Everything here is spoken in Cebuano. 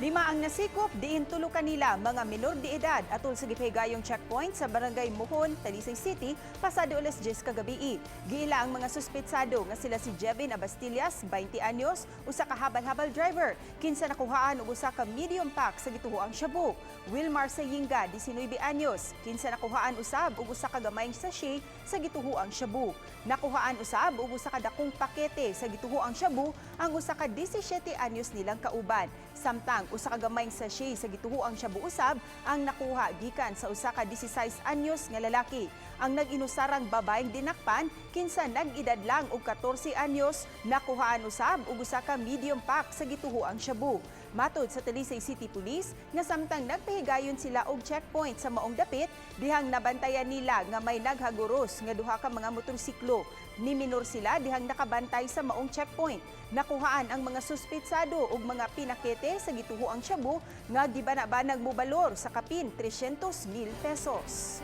Lima ang nasikop, diin tulo kanila mga minor de edad, atol sa gipahigayong checkpoint sa Barangay Muhon, Talisay City, pasado alas 10 kagabii. Giila ang mga suspetsado nga sila si Jevin Abastillas, 20 anyos, usa ka habal-habal driver, kinsa nakuhaan og usa ka medium pack sa gituhoang shabu. Wilmar Sayinga, 19 anyos, kinsa nakuhaan usab og usa ka gamayng sachet sa gituhoang shabu. Nakuhaan usab og usa ka dakong pakete sa gituhoang shabu ang usa ka 17 anyos nilang kauban. Samtang usa ka gamayng sachet sa gituhoang shabu usab ang nakuha gikan sa usa ka 16 anyos nga lalaki. Ang nag-inusarang babaeng dinakpan, kinsa nag-edad lang og 14 anyos, nakuhaan usab og usa ka medium pack sa gituhoang shabu. Matod sa Talisay City Police, nga samtang nagpahigayon sila og checkpoint sa maong dapit, dihang nabantayan nila nga may naghaguros nga duha ka mga motorsiklo. Niminor sila dihang nakabantay sa maong checkpoint. Nakuhaan ang mga suspetsado og mga pinakete sa gituhoang shabu nga gibana-banag mobalor sa kapin 300,000 pesos.